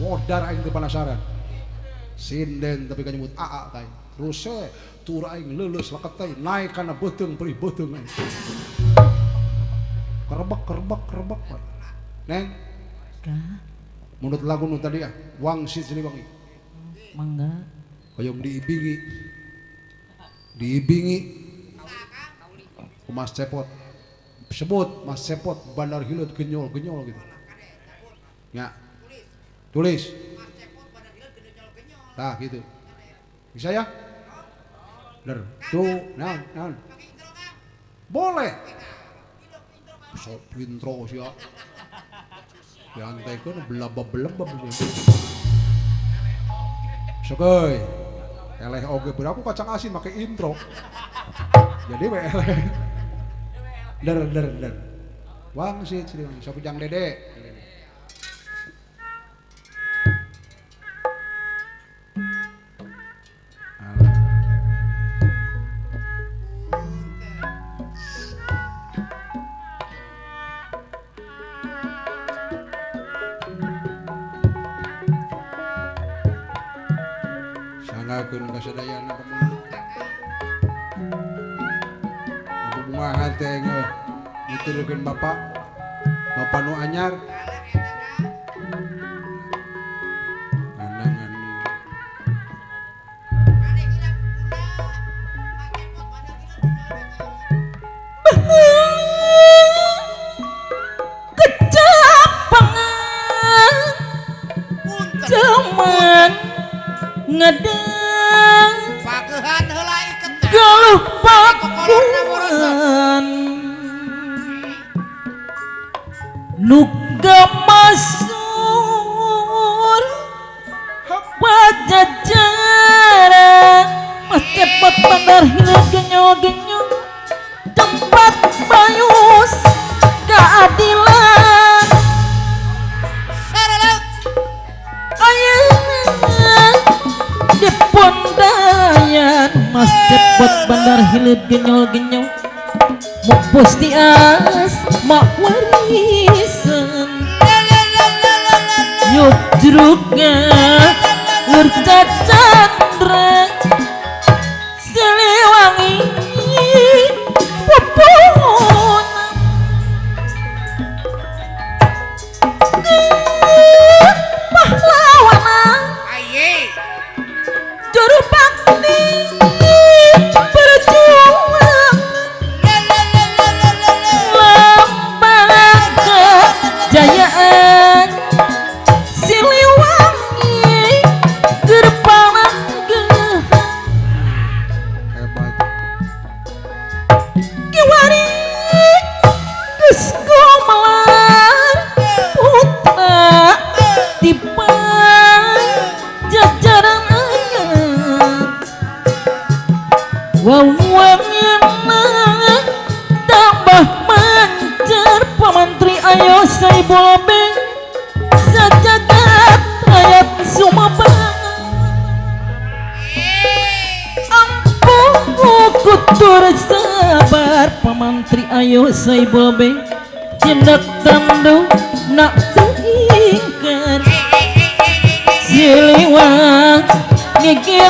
Modar aing teu penasaran. Sinden tapi kan nyebut AA ka aing. Ruse tur aing leuleus leket teh naik kana beuteung perih beuteung aing. Kerebek kerebek kerebek. Neng. Menurut lagu nu tadi ah, Wangsit Siliwangi. Mangga. Hoyong diibingi. Diibingi. Ku Mas Cepot. Sebut Mas Cepot Bandar Hileud genyol-genyol gitu. Ya. Tulis. Tah gitu. Bisa ya? Bener. Tuh, nah, nah. Boleh. Sok intro sih ya. Diantekeun belabab-belebab sih. Sok euy. Eleh oge berapa kacang asin make intro. Jadi we eleh. Der der der. Wangsit Siliwangi sok jang Dede. Sanggakeun ka sadayana pamunga. Bunga teh ngiturukeun bapak. Bapak nu anyar. Gandangan. Kecapangan cuman ngedeng pagehan heula iket galuh pakuan nu gamasur pajajaran Mas Cepot Bandar Hileud genyol-genyol tempat bayus keadilan ayeuna di Pondayan Mas Cepot Bandar Hileud genyol-genyol mupus tias mak warisan yuk jeruknya lurca candra Siliwangi pepohonan pahlawanan juru bakti perjuangan lambang kejayaan Siliwangi gerpalanggeuhan Hebat. Kiwari geus gumelar putra di pajajaran anyar wawangeuna tambah mancer pamantri ayo saibul beng sajagat rakyat Sumabang ampun kutur sabar pamantri ayo saibul beng cindak tandu nak ingkar Siliwangi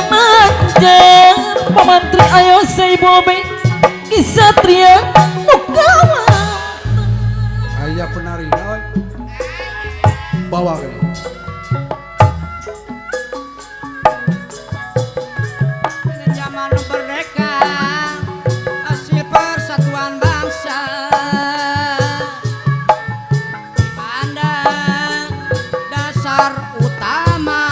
manjer pamantri ayo saibul beng kisatria mukawan Aya penari naon? Bawa ke. Zaman merdeka hasil persatuan bangsa dipandang dasar utama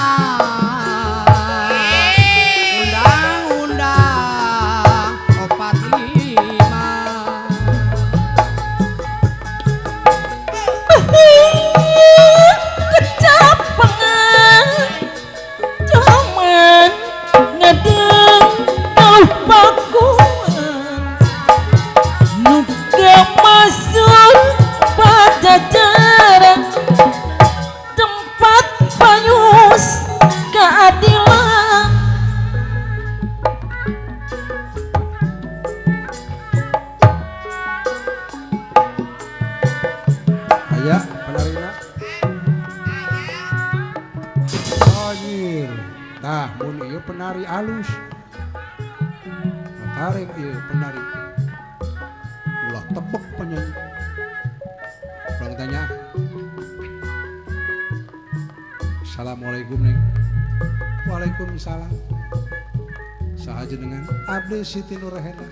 Undang-Undang 45. Kecapangan cuman ngedeng galuh pakuan nu masuk pajajaran tempat payus keadilan Aya penarina. Tah mun ieu penari alus. Kareng ieu penari. Ulah tebek penyanyi. Urang tanya. Assalamualaikum Neng. Waalaikumsalam. Saha jenengan? Abdi Siti Nurhena.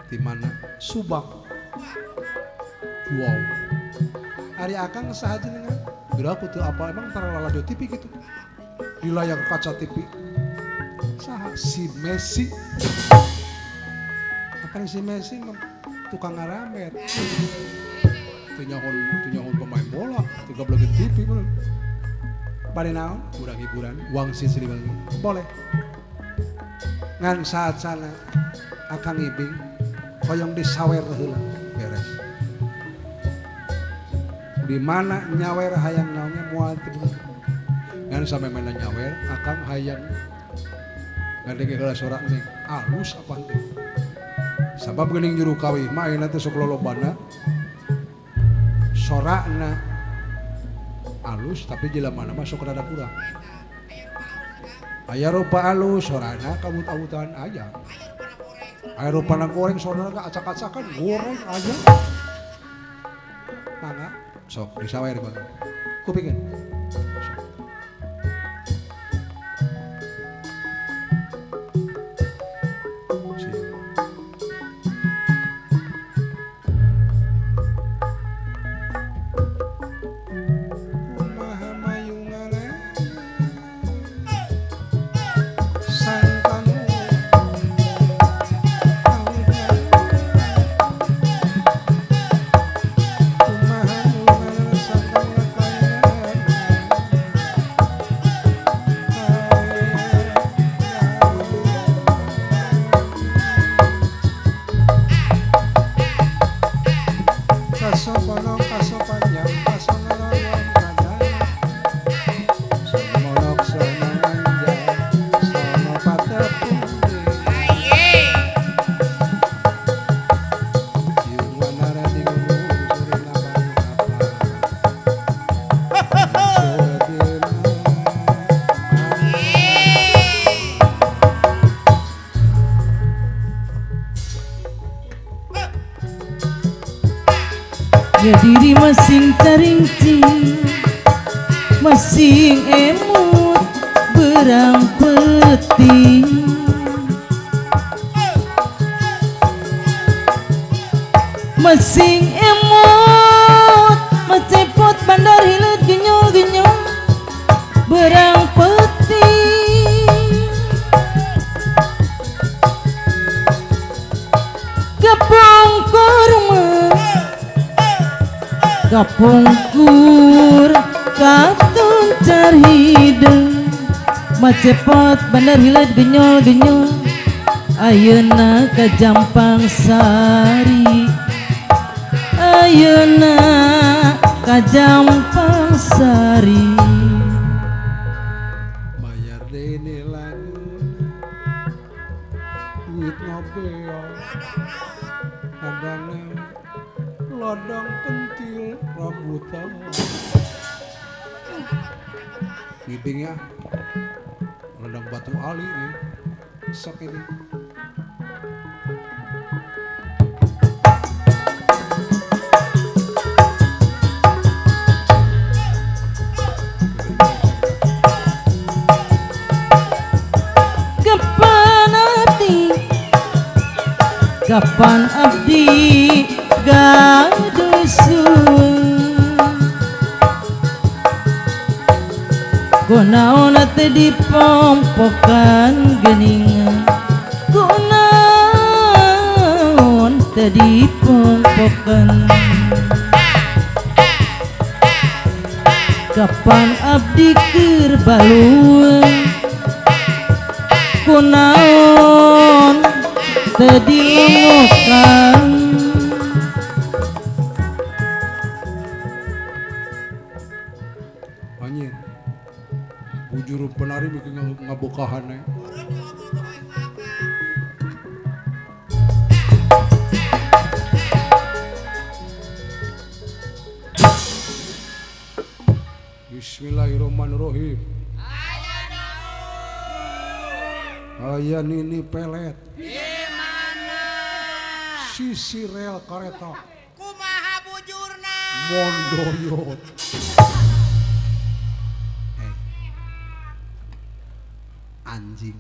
Di mana? Subang. Wow. Ari akang saha jenengan? Geura aku teu apal emang tara lalajo TV gitu. Di layar kaca TV. Saha? Si Messi. Apa si Messi tukang ngaramet. Teu nyaho pemain bola, teu gablegeun TV bener. Bade naon? Urang hiburan, wangsit Siliwangi. Boleh. Ngan saat sana akang ibing hoyong disawer heula beres. Di mana nyawer hayang naonnya moal teu. Ngan sampe mana nyawer akang hayang ngadenge heula sora ning alus apa henteu. Sabab geuning juru kawih mah ayeuna teh sok lolobana sorana alus tapi jelemana mah sok rada kurang. Aya rupa alus sorana kabut-abutan aya. Aya rupana goreng sorana acak-acakan goreng aja. Mangga sok disawer bang. Kupingkeun. Sok. Ya diri masing taringcing, masing emut berang peting. Masing emut macepot bandar hilut genyol-genyol berang peting. Gapongkor kapungkur katuncar hidung macepot bandar hilat genyol-genyol ayeuna ka Jampang Sari, ayeuna ka Jampang Sari. Bayar dene lagu duit ngobel kadang lodong pentil rambutan ngibing ya lodong batu ali nih sok ini. Kapan abdi, kapan abdi gaduh kunaon teh dipompokan geuningan, kunaon teh dipompokan. Kapan abdi keur balueung kunaon teh dilongokan. Anjir. Bujur penari bikin ngabokahan eh. Bismillahirrahmanirrahim. Aya nini pelet. Di mana? Sisi rel kareta. Kumaha bujurna? Mondoyot. Hey. Anjing.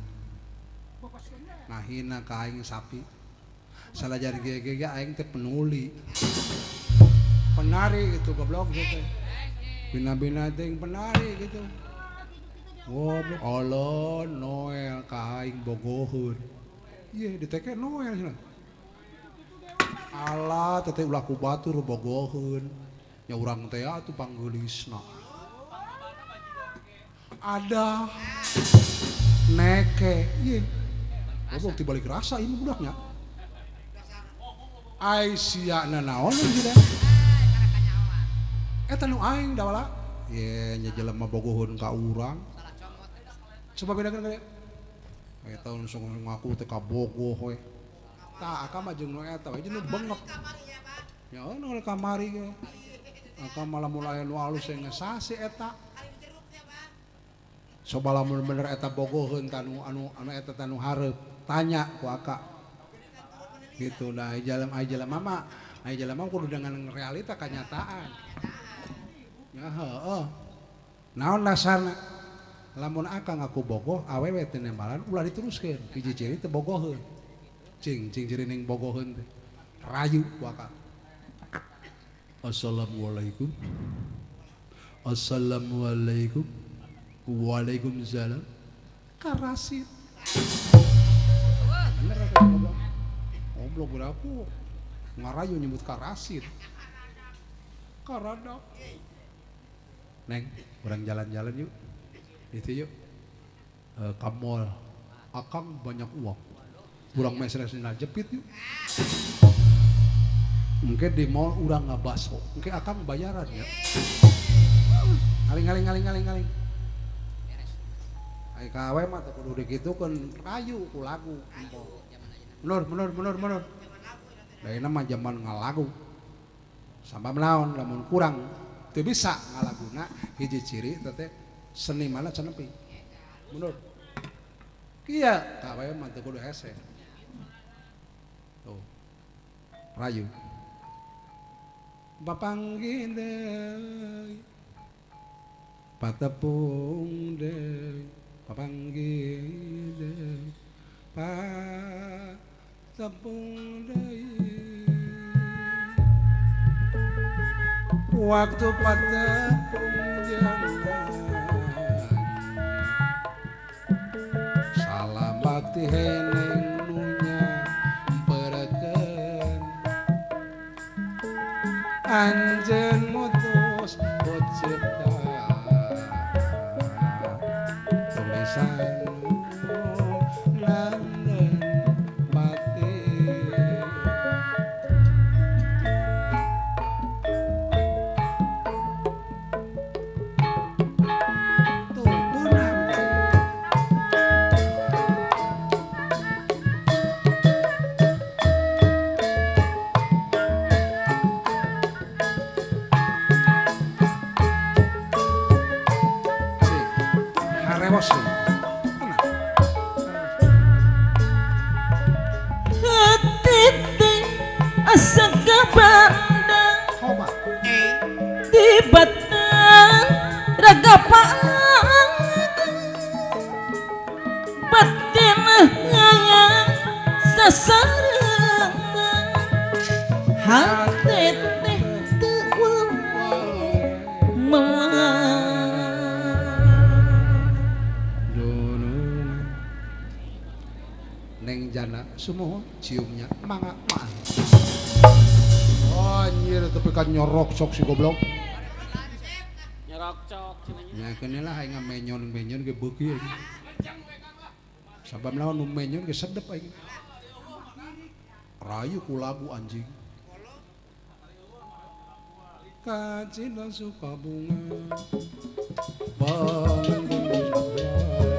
Ngahina ka aing sapi. Salajar gege aing teh penuli. Penari gitu goblok gitu. Bina-bina teh penari gitu. Goblok. Allah Noel ka aing bogoheun. Ieu diteke Noel cenah. Alah teteh ulah ku batur bogoheun. Nya urang teh atuh panggeulisna. Ada neke ieu. Goblok tibalik rasa ieu budaknya. Ai sia nanaon ieu teh. Eta nu aing dawala. Ye nya jelema bogoheun ka urang. Coba bedakeun ka dieu. Eta nu sok ngaku teh kabogoh we. Tah akang mah jeung nu eta we jeung nu bengek. Ya nu kamari ge. Akang malah mulai nu alus ngesasi eta. Coba lamun bener eta bogoheun tanu anu anu eta tanu hareup. Tanya ku akak. Gitu nah jalan mama, ai jalan mama kudu dengan realita kenyataan. Ya heeh. Naon dasarna? Lamun akang ngaku bogoh awewe teu nembalan ulah diteruskeun. Hiji ciri teu bogoheun. Cing cing ciri ning bogoheun teh. Rayu ku akang. Assalamualaikum. Assalamualaikum. Waalaikumsalam. Karasit. Bener eta goblok. Goblok aku ngarayu nyebut karasit. Karada. Neng, urang jalan-jalan yuk. Itu yuk. Ka mall. Akang banyak uang. Urang mesresna jepit yuk. Engke di mall urang ngabaso. Engke akang bayaran ya. Aling aling aling aling aling. Ai kawe mah teu kudu dikitukeun, rayu ku lagu. Mundur mundur mundur mundur. Lainna mah zaman ngalagu. Sabab naon lamun kurang teu bisa ngalaguna hiji ciri teh seni mana cenepi. Mundur. Kieu kawe mah teu kudu hese. Tuh. Rayu. Bapanggih deui. Patepung deui. Papanggih deui. Patepung deui. Waktu patepung jeung salam bakti heneng nunya pereken anjeun mutus cipta tulisan nanden pati. Tuh punam sih harewos tenang. Hati teh asa kabanda Coba di batang raga paang batin hayang sasarengan hati teh teu melang. Dunungan Neng jana sumuhun ciumnya mangga maaf. Anjir tapi kan nyorok sok si goblok. Nyorok cok cenah. Ya keun lah aing menyon-menyon ge beuki aing. Sabab naon nu menyon ge sedep aing. Rayu ku lagu anjing. Kacina suka bunga. Bangun jalan-jalan.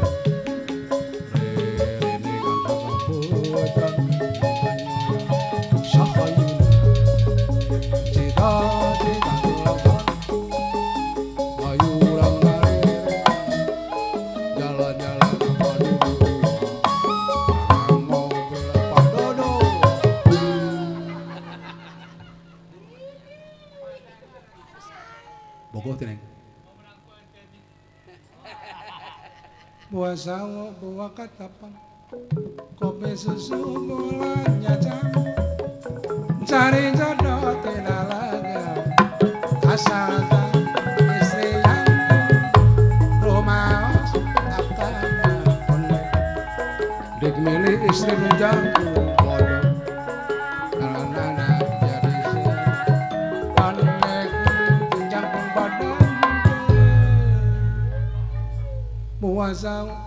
Buah sawo, buah katapang, kopi susu gulanya jamu, cari jodoh tidak laga, asalkan istri yang rumah akan dek milih istri menjangkau bodoh, anak-anak jadi pandai jangkung bodoh. Buah sawo,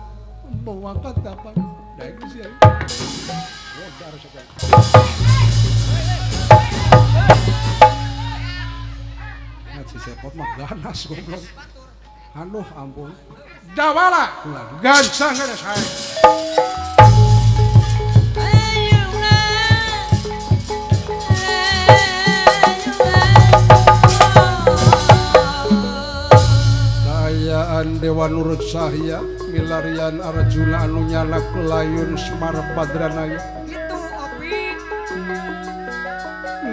buah katapang, daik sih. Modar sekali. Nah, si sepot mah ganas goblok. Aduh ampun. Dawala kula gancang ada saya. Kaayaan Dewa Nurut Sahya milarian Arjuna anu nyalak layun Semar Badranaya. Itu opik.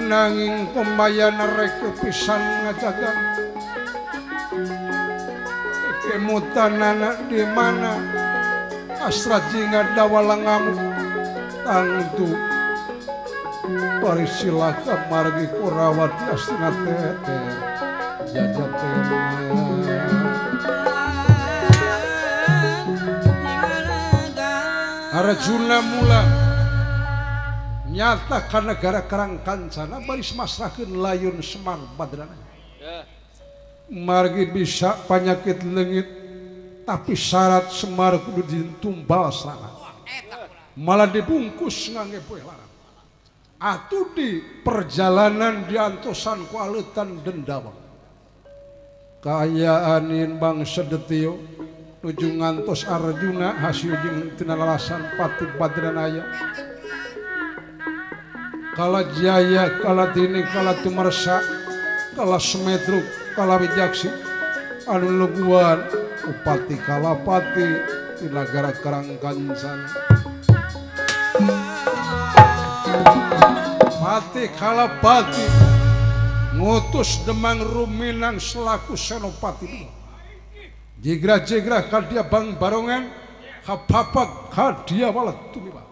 Nanging pembayan rek pisan ngajaga. Kemutanana di mana astra jinga dawala ngamuk tangtu parisilaka margi Kurawati astina tete jajatena. Arjuna mula nyata ka negara Karang Kancana baris masrahkeun layun Semar Badrana. Margi bisa panyakit leungit tapi syarat Semar kudu ditumbal sana. Malah dibungkus ngangge poe larang. Atuh di perjalanan diantosan ku aleutan dendawa. Kaayaan bangsa detio nuju ngantos Arjuna hasil jeung tina lalasan Patih Badranaya. Kala Jaya, kala Dini, kala Tumersa, kala Semetruk, kala Wijaksi, anu leguan Upati Kalapati di nagara Karang Kancana. Pati Kalapati ngutus Demang Ruminang selaku senopati. Jigrah-jigrah kadia Bang Barongan, kapapak kadia walat tumiba.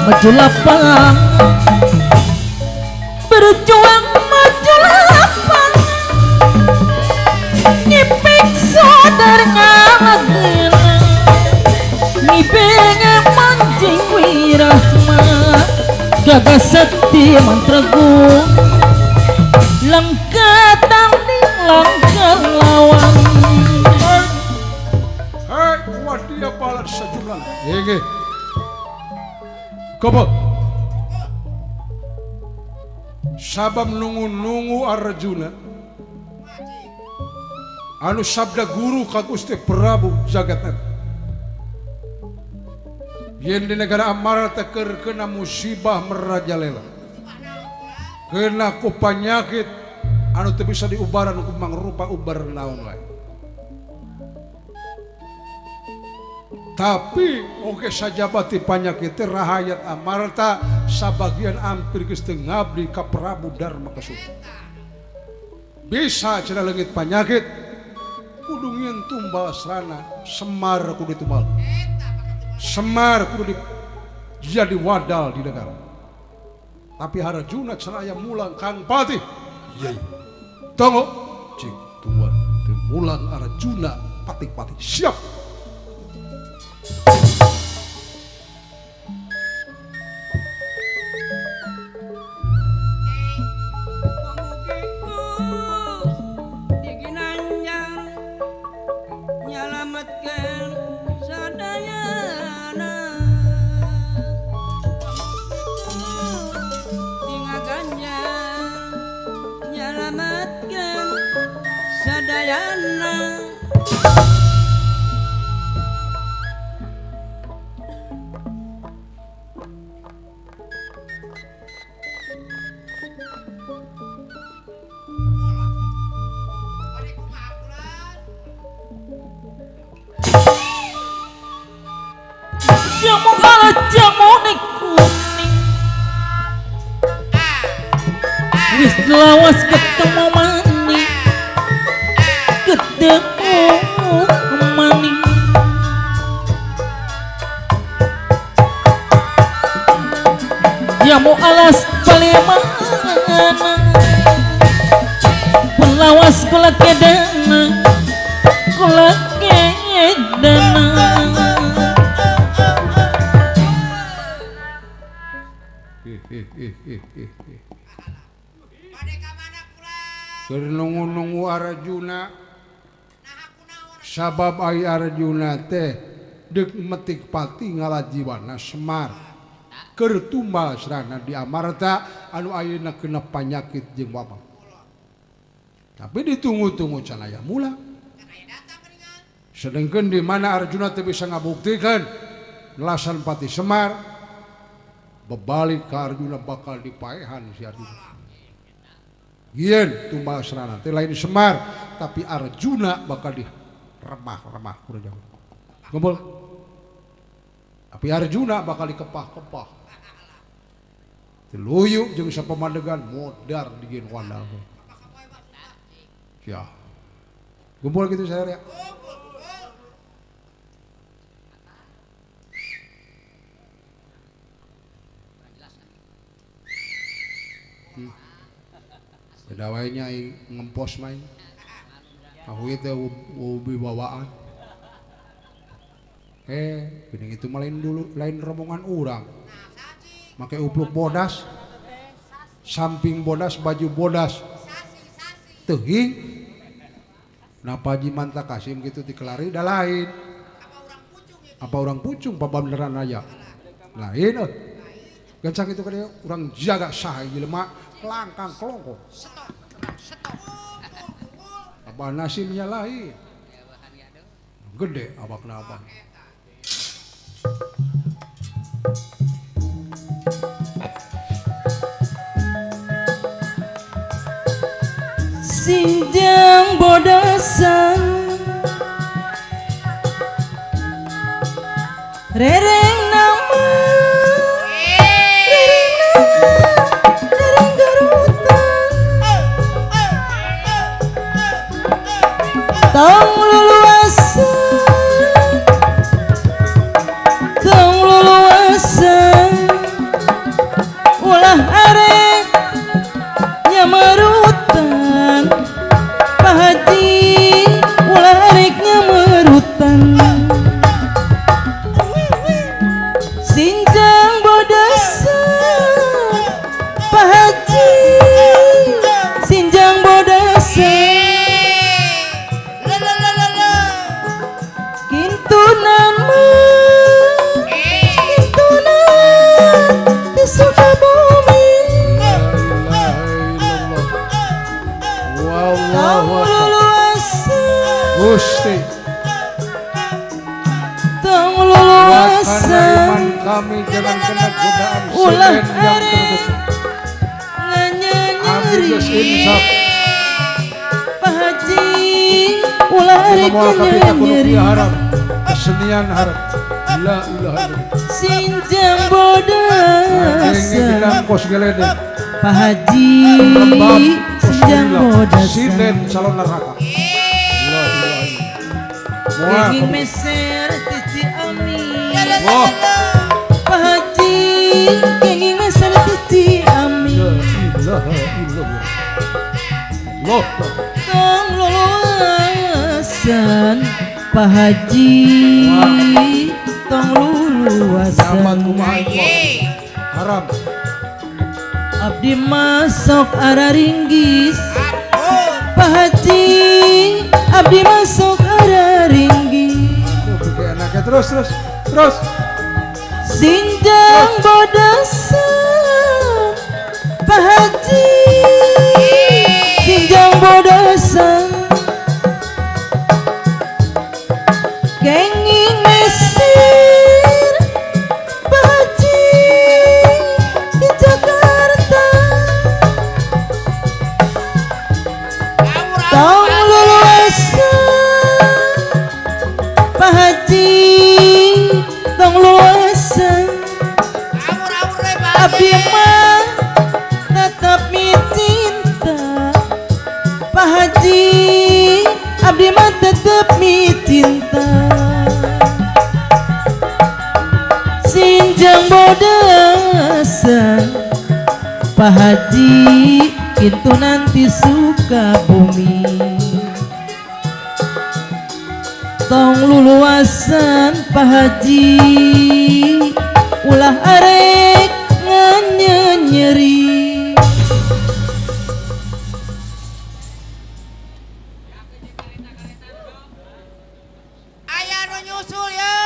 Maju lapang, berjuang maju lapang, ngipik sadar ngalagena, ngiping mancing wirahma, gagah seti mantragu, langkah tanding langkah lawan. Hei, wadia balas sejumlah. Hei. Kopo sabab nungu-nungu Arjuna anu sabda guru ka Gusti Prabu Jagatnata yen di negara Amarta keur kena musibah merajalela kena ku panyakit anu teu bisa diubaran ku mangrupa ubar naon wae. Tapi oge sajabati panyakit rahayat Amarta sabagian ampir geus teu ngabdi ka Prabu Darma Kesuma. Bisa cenah leungit panyakit kudu ngieun tumbal srana Semar kudu ditumbal. Semar kudu jadi wadal di negara. Tapi Harjuna cenah aya mulang Kang Patih. Yai. Tunggu cik tuan teu mulang Arjuna patih-patih siap. Lawas ketemu maning, ketemu maning. Jamu alas palemana, pelawas kula kedana, kula kedana. Keur nunggu-nunggu Arjuna sabab ai Arjuna teh deuk metik pati ngalajiwana Semar keur tumbal srana di Amarta anu ayeuna kena panyakit jeung wabah. Tapi ditunggu-tunggu can aya mula. Sedengkeun di mana Arjuna teh bisa ngabuktikeun nelasan pati Semar bebalik ka Arjuna bakal dipaehan si Arjuna. Yen tumbal serana teh lain Semar tapi Arjuna bakal diremah-remah kurang jauh. Kumpul. Tapi Arjuna bakal dikepah-kepah. Teluyu jeung sapamandegan modar digieun wandal. Ya. Kumpul gitu saya ya. Beda wae nya ngempos main. Aku itu ubi bawaan. Gini itu mah lain dulu, lain rombongan urang. Make upluk bodas. Samping bodas, baju bodas. Teuing. Napa Haji Manta Kasim gitu dikelari dah lain. Apa orang pucung pabanderan aja. Lain euy. Gancang itu kan urang jaga sah jelema langkang kelongkong. Abah Nasimnya lain. Gede abakna abah. Sinjang bodasan rereng nama rereng nama rereng garutan tong luluasan tong luluasan ulah arek nyamerutan Pak Haji ulah arek nyamerutan Sinjang bodasan Pak Haji Sinjang bodasan Kintunan mah kintunan di Sukabumi Wallahu luluasan Gusti tong kuatkanlah luluasan iman kami jangan kena godaan ulah setan yang arek terbesar. Abdi geus nganyanyeri insaf. Pak Haji ulah arek Moal kami tak kudu nganyanyeri harap kesenian harap. La ilaha illallah. Sinjang bodasan kos geledek. Pak Haji sinjang bodasan. Sinden calon neraka. La ilaha illallah. Kenging meser ti Ciamis. Wah. Pak Haji kenging meser ti Ciamis. La ilaha illallah. Allah. Tong luluasan Pak Haji, tong luluasan. Haram. Abdi masuk arah ringgis Pak Haji, abdi masuk arah ringgis. Enaknya terus terus terus. Sinjang bodasan Pak Haji, sinjang bodasan. Kenging mesir Pak Haji di Jakarta. Tong luluasan Pak Haji, tong luluasan. Abdi mah tetap mi cinta Pak Haji, abdi mah tetap mi cinta. Sinjang bodasan Pak Haji, itu nanti suka bumi. Tong luluasan Pak Haji, ulah arek nganyenyeri. Aya nu nyusul ya.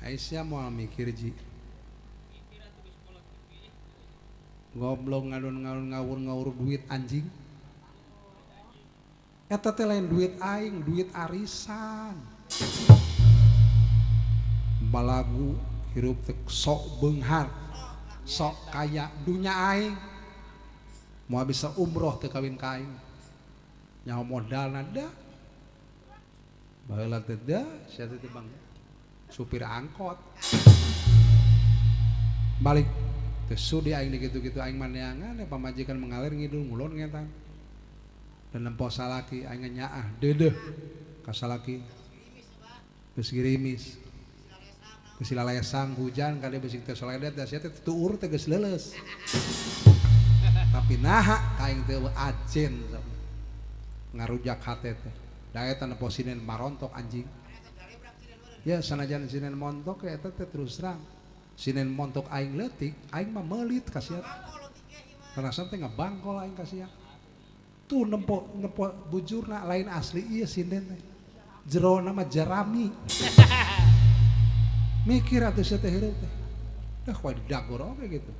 Aisyah mau mikir ji. Goblok ngalun-ngalun ngawur-ngawur duit anjing. Eta teh lain duit aing, duit arisan. Balagu hirup teh sok beunghar, sok kaya dunya aing. Moal bisa umroh teu kawin ka aing. Nyaho modalna da. Baheula teh da, sia teh bang supir angkot. Balik teu sudi aing dikitu-kitu aing mah neangan pamajikan mengalir ngidul ngulon ngetan. Dan nempo salaki aing nyaah deudeuh ka salaki. Geus girimis. Geus lalesang hujan kade beusi teh soledet da sia teh tuur teh geus leuleus. Tapi naha ka aing teh ajen ngarujak hate teh. Da eta nempo sinen marontok anjing. Ya sanajan sinen montok ya eta teh terus terang. Sinen montok aing leutik, aing mah meulit ka sia. Perasaan teh ngebangkol aing ka sia. Tuh nempo nempo bujurna lain asli ieu sinden teh. Jerona mah jerami. Mikir atuh sia teh hirup teh. Dah kuat didagor oge gitu.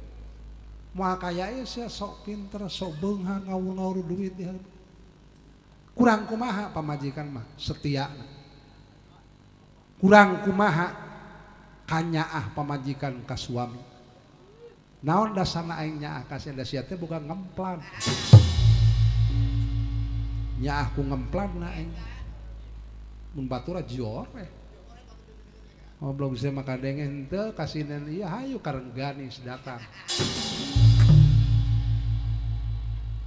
Moal kaya ieu sia sok pinter, sok beunghar ngawur-ngawur duit di hirup. Kurang kumaha pamajikan mah setia. Kurang kumaha kanyaah pamajikan ka suami. Naon dasarna aing nyaah ka sia, da sia teh boga ngemplan. Nyaah ku ngemplan na aing. Mun batur jior we. Ngoblok sia mah kadenge henteu kasinen ieu hayu karengganis datang.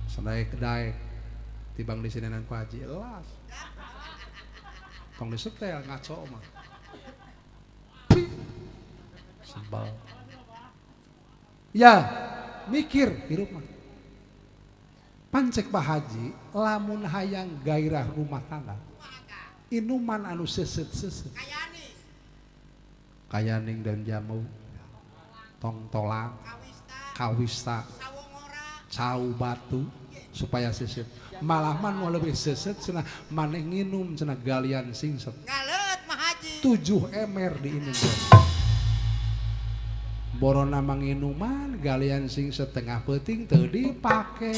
Sadaek-daek tibang disinenan ku haji elas. Tong disetel ngaco mah. Sebal. Ya, mikir hirup mah. Pancek Pak Haji lamun hayang gairah rumah tangga. Inuman anu seset-seset. Kayaning dan jamu, tong tolang, kawista, cau batu supaya seset. Malah man mau lebih seset cenah maneh nginum cenah galian singset. Ngaleut mah Haji. 7 emer diinum. Borona manginuman galian sing setengah peuting teu dipake.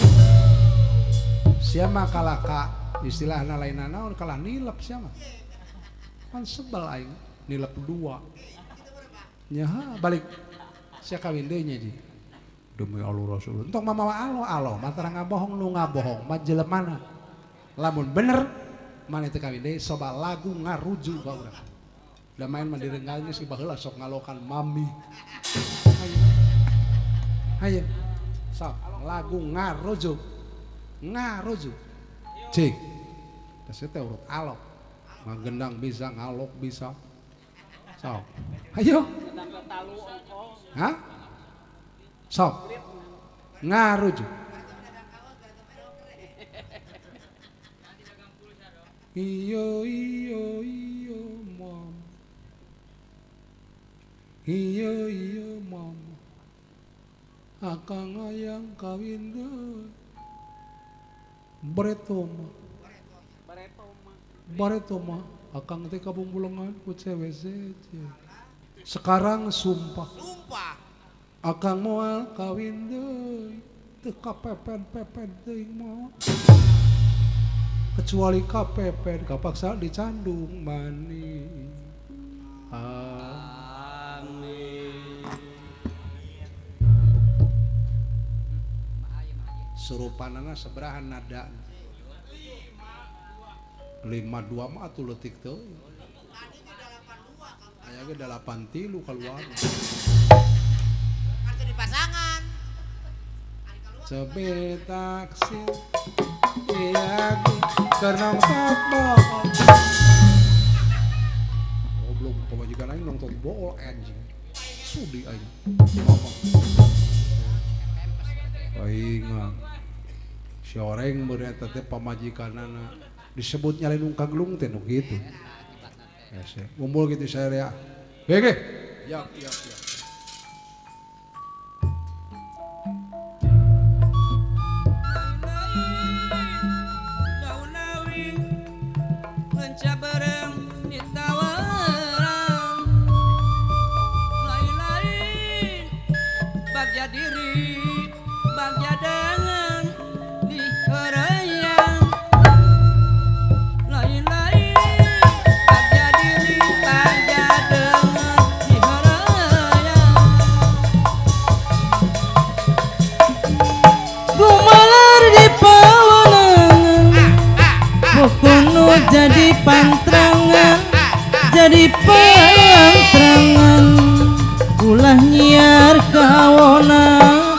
Siapa kalah ka istilahna lainna naon kalah nilep siapa? Pan sebel aing nilep dua. Nya balik sia kawin deui nya ji. Demi Allah Rasul. Entong mamawa alo alo mah ngabohong nu ngabohong mah jelemana. Lamun bener maneh teu kawin deui soba lagu ngarujuk ka urang. Da main mah direnggalnya si baheula sok ngalokan mami. Hayu. Hayu. Sok lagu ngarujuk. Ngarujuk. Cik. Tas teh urut alok. Ngagendang bisa, ngalok bisa. Sok. Hayu. Hah? Sok. Ngarujuk. Iyo iyo iyo mama. Iyo iyo mama. Akang hayang kawin deui. Bareto mah. Bareto mah akang teh kabumbulengan ku cewek seje. Sekarang sumpah. Sumpah. Akang moal kawin deui. Teu kapepen-pepen teuing mah. Kecuali kapepen kapaksa dicandung mani. Amin. Surupanana seberahan nada. 52 mah atuh leutik teuing. Aya ge 83 kaluar. Kan jadi pasangan. Sepi taksi iya keur nongtot bool. Goblok pamajikan aing nongtot bool anjing. Sudi aing. Apa? Aing si oreng beureuh eta teh pamajikanana disebut nyalindung kagelung teh nu kitu. Hese, ngumpul kitu saya ya. Ge ge. Ya ya ya. Jadi pantrangan, jadi pantrangan, ulah nyiar kawonan,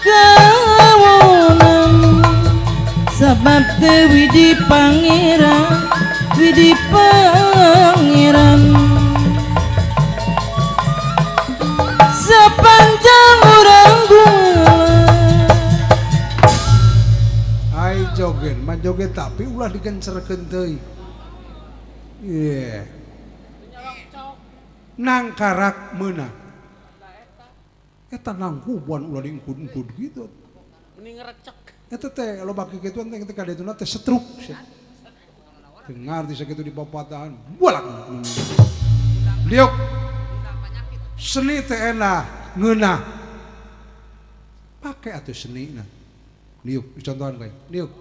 kawonan, sebab teu widi pangeran, widi pangeran. Sepanjang urang gumelar. Ai joget, mah joget tapi ulah digencerkeun teuing. Iya. Nangkarak meunang. Eta nangkuban ulah diengkut-engkut gitu. Mending ngerecek. Eta teh loba kikituan teh ketika dituna teh setruk. Dengar ti sakitu di papatahan, bolak. Liuk. Seni teh enak, ngeunah. Pake atuh seni na. Liuk, contohan kae. Liuk.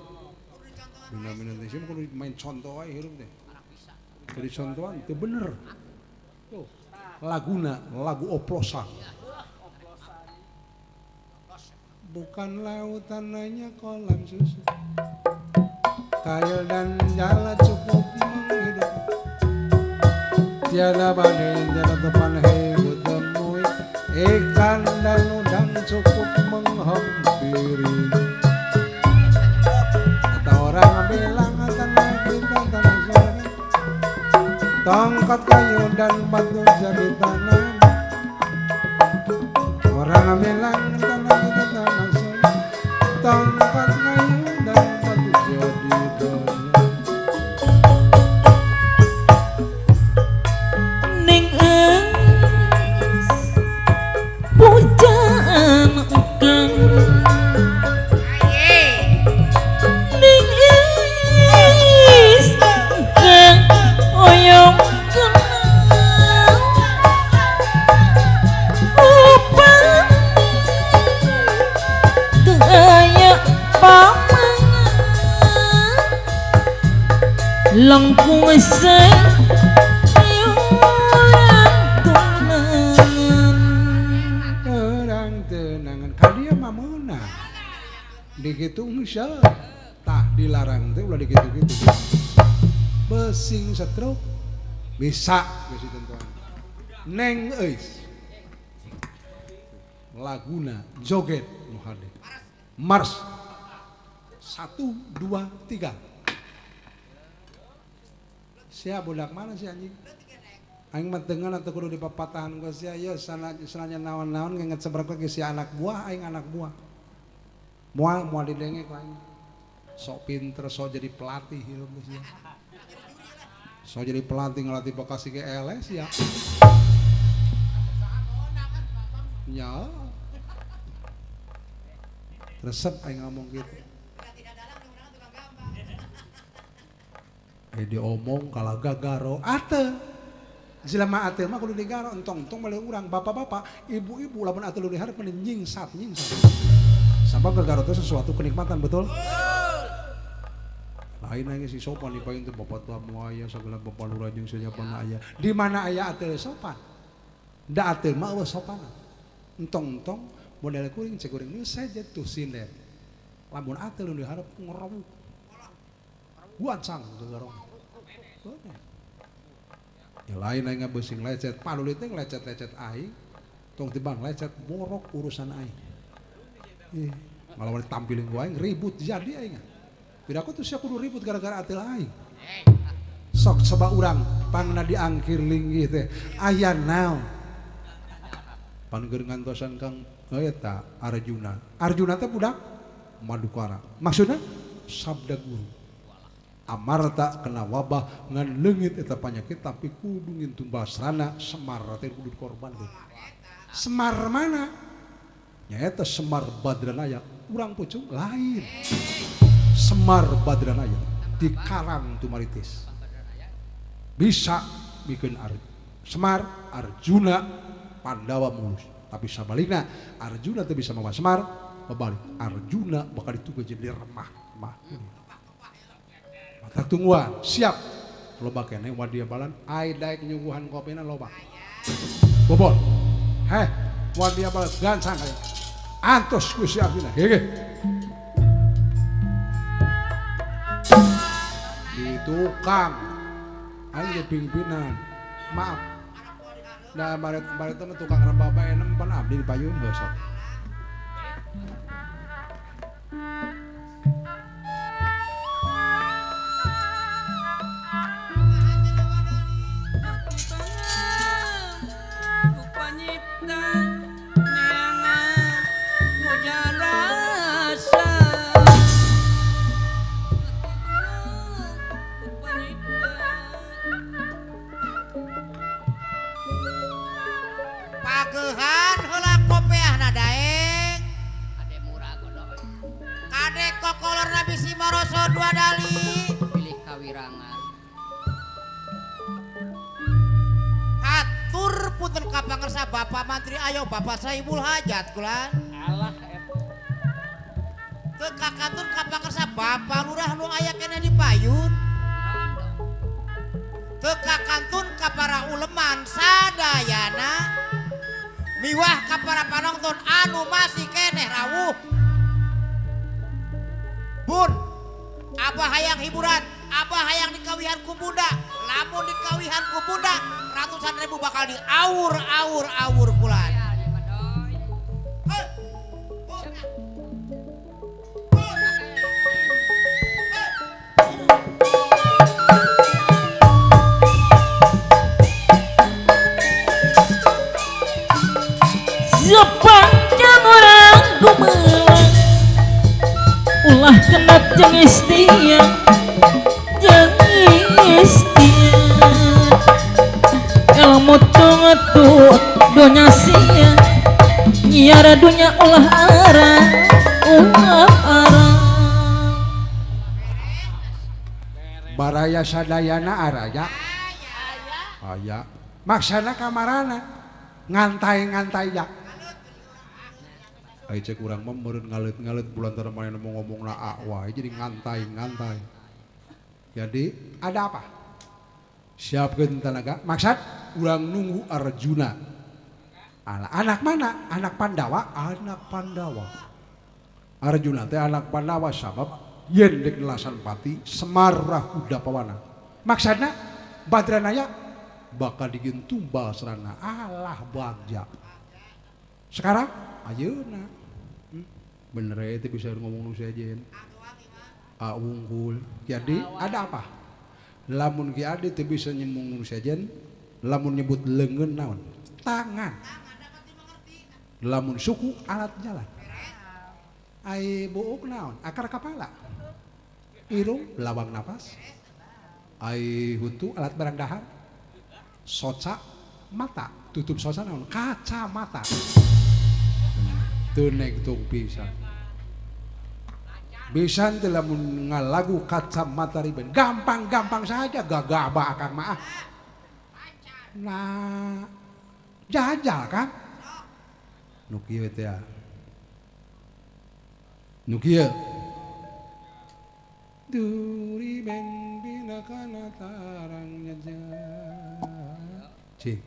Bener-bener teh sia kudu main contoh wae hirup teh. Jadi contohan itu bener. Tuh, laguna, lagu oplosan. Bukan lautan hanya kolam susu. Kail dan jala cukup menghidup. Tiada badai, tiada teman hebat temui. Ikan dan udang cukup menghampiri. Kata orang bilang tanah kita tanah surga. Tongkat kayu dan batu jadi tanah. Orang bilang tanah kita tanah surga. Tongkat kayu dan batu jadi tanah. Ning es pujaan ukang. Ning es ukang oyong kenal. Upami Langkung tunangan orang tenangan kadia mah meunang dikitu heuh tah dilarang teh ulah dikitu-kitu besing stroke bisa geus ditentuan neng euis laguna joget nu hade mars 1 2 3. Sia budak mana sih anjing? Aing mah tengen atuh kudu dipapatahan ku sia ieu sananya naon-naon ngenget seberapa ge sia anak buah aing anak buah. Moal moal didenge ku aing. Sok pinter sok jadi pelatih hirup geus sia. Sok jadi pelatih ngelatih Bekasi ge eleh sia. Nya. Resep aing ngomong gitu. Diomong kalah gagaro ate jelema ate mah kudu digaro entong-entong balik urang bapak-bapak ibu-ibu lamun ate lu diharap mending nyingsat nyingsat sabab gagaro teh sesuatu kenikmatan betul lain lagi si sopan dipain teh bapak tua mu aya segala bapak lurah jeung siapa aya di mana aya ate sopan da ate mah eueuh sopan entong-entong model kuring cek kuring nu saja tuh sinden lamun ate lu diharap ngerowuk guancang gegarong. Ya lain aing ngebesing lecet, palulit teh lecet-lecet aing, tong tibang lecet borok urusan aing. Ih, malah wani tampilin ku aing ribut jadi aing. Tidak aku tuh sia kudu ribut gara-gara atil aing. Sok coba urang pangna diangkir linggih teh aya naon. Pan keur ngantosan Kang eta Arjuna. Arjuna teh budak Madukara. Maksudna sabda guru. Amarta kena wabah ngan leungit eta panyakit tapi kudu ngintun basrana Semar teh kudu dikorbankeun. Semar mana? Nyaeta Semar Badranaya, urang pucung lain. Semar Badranaya di Karang Tumaritis. Bisa bikin Semar Arjuna Pandawa mulus. Tapi sabalikna Arjuna teh bisa mawa Semar, babalik Arjuna bakal ditugas jadi remah-remah. Mata tungguan, siap. Loba kene wadia balan, ai daek nyuguhan kopina loba. Bobol. Heh, wadia balan gancang kaya. Antos ku si Arjuna. Hege. Di tukang. Aing ge pimpinan. Maaf. Da baret-baret mah tukang rebaba enem pan abdi di payun heuh sok. Pagehan heula kopeahna daeng Ade murah godoy kade kokolor nabi si maroso dua dali pilih kawirangan hatur punten ka pangersa Bapak Mantri ayo Bapak Saibul Hajat kulan alah eta teu kakatun ka pangersa Bapak Lurah nu aya keneh di payun teu kakantun ka para uleman sadayana miwah ka para panonton anu masih keneh rawuh. Bun, abah hayang hiburan, abah hayang dikawihan ku bunda, lamun dikawihan ku bunda ratusan ribu bakal diawur-awur-awur kulan. Sepanjang orang gumelang ulah kena jeung istia jeung istia ilmu tungetut dunya sia nyiar dunya ulah arah ulah arah Baraya sadayana araya aya maksana kamarana ngantai-ngantai ya. Ai cek urang mah meureun ngalet-ngalet bulan tara manehna mau ngomongna a wae jadi ngantai-ngantai. Jadi ada apa? Siapkeun tenaga. Maksud urang nunggu Arjuna. Alah, anak mana? Anak Pandawa, anak Pandawa. Arjuna teh anak Pandawa sabab yen dek nelasan pati Semar Rahuda Pawana. Maksudna Badranaya bakal digin tumbal serana alah bagja. Sekarang ayeuna. Bener teh bisa ngomong nu sejen. A wungkul. Jadi ada apa? Lamun Ki Adi teu bisa nyemung nu sejen, lamun nyebut leungeun naon? Tangan. Lamun suku alat jalan. Ai buuk naon? Akar kapala. Irung lawang napas. Ai huntu alat barang dahar. Soca mata, tutup soca naon? Kacamata. Teu tung pisan. Bisan teh lamun ngalagu kacamata riben. Gampang-gampang saja gagabah akang mah. Nah, jajal kan? Nu kieu teh. Nu kieu. Duri ben bina kana tarangnya ja.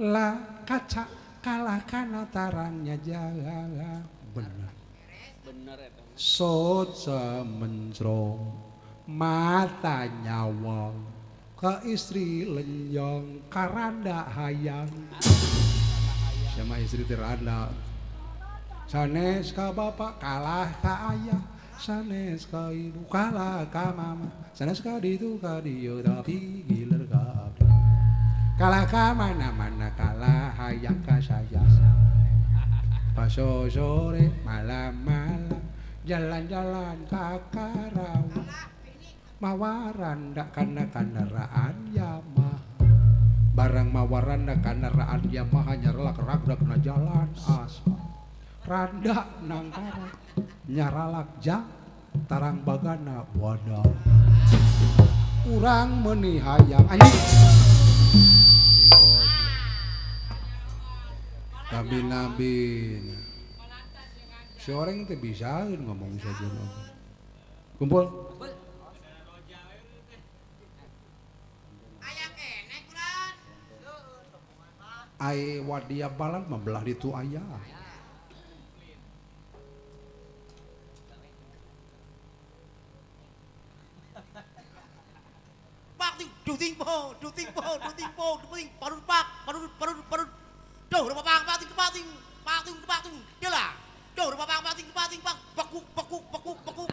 La kaca kalah kana tarangnya jaga. Bener. Bener eta. Soca mencrong mata nyawang ke istri lenyong karanda hayang. Sama istri tiranda. Sanes ka bapak kalah ka ayah, sanes ka ibu kalah ka mama, sanes ka ditu ka dieu tapi giler ka abdi. Kalah ka mana-mana kalah hayang ka saya. Paso sore malam-malam jalan-jalan ka Karawang mawaranda kana kendaraan Yamaha. Barang mawaranda kendaraan Yamaha nyaralak ragda kena jalan aspal. Randa nangkara nyaralak jang tarang bagana wadah. Urang meuni hayang anjing. Nabi-nabi si orang teh bisa ngomong saja. Kumpul. Ai wadia balan membelah itu ayah. Pak ting duting po, duting po, duting po, duting parun pak, parun parun parun. Duh, pak pak ting pak ting, pak ting pak ting, lah. Duh, pak pak ting pak ting pak, bekuk bekuk bekuk bekuk.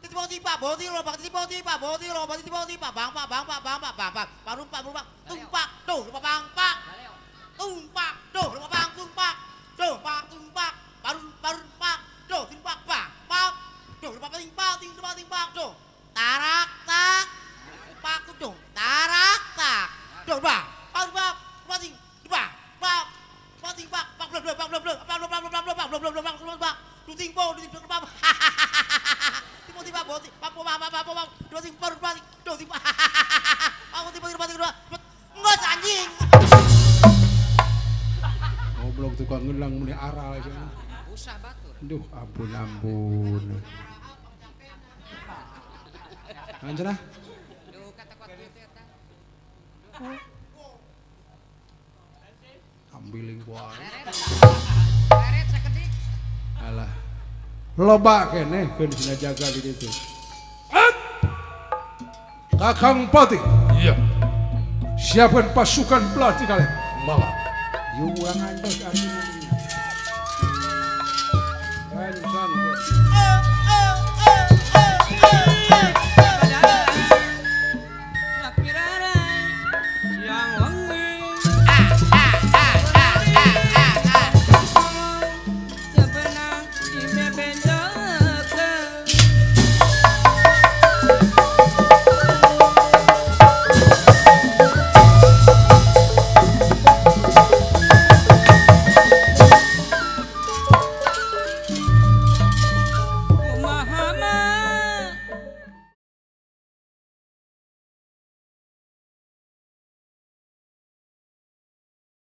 Titik ti pak, boti lo, pak titik ti pak, boti lo, pak titik ti pak, bang pak bang pak bang pak bang pak, parun pak parun pak, tumpak, duh, pak bang pak. Tumpak, duh, pak tumpak, duh, pak tumpak, parun parun pak, duh, tumpak pak, pak, duh, pak ting pak ting pak ting pak, duh, tarak tak, pak duh, tarak tak, duh, pak, pak pak, pak ting, pak, pak, pak ting pak, pak blok blok pak blok blok, pak blok blok blok pak blok blok blok blok pak, duh ting po, duh ting pak, ting po ting pak, ting pak pak pak pak pak, duh ting parun pak, duh ting pak, pak ting pak ting pak, ngos anjing. Goblok tukang ngelang muni aral aja. Usah batur. Duh, ampun ampun. Anjana. Duh kata kuat kieu teh eta. Ambiling wae. Reret sakedik. Alah. Loba keneh keun dina jaga di ditu. Kakang Pati. Iya. Siapkan pasukan belati kalian. Malah. Yuang antos arjuna.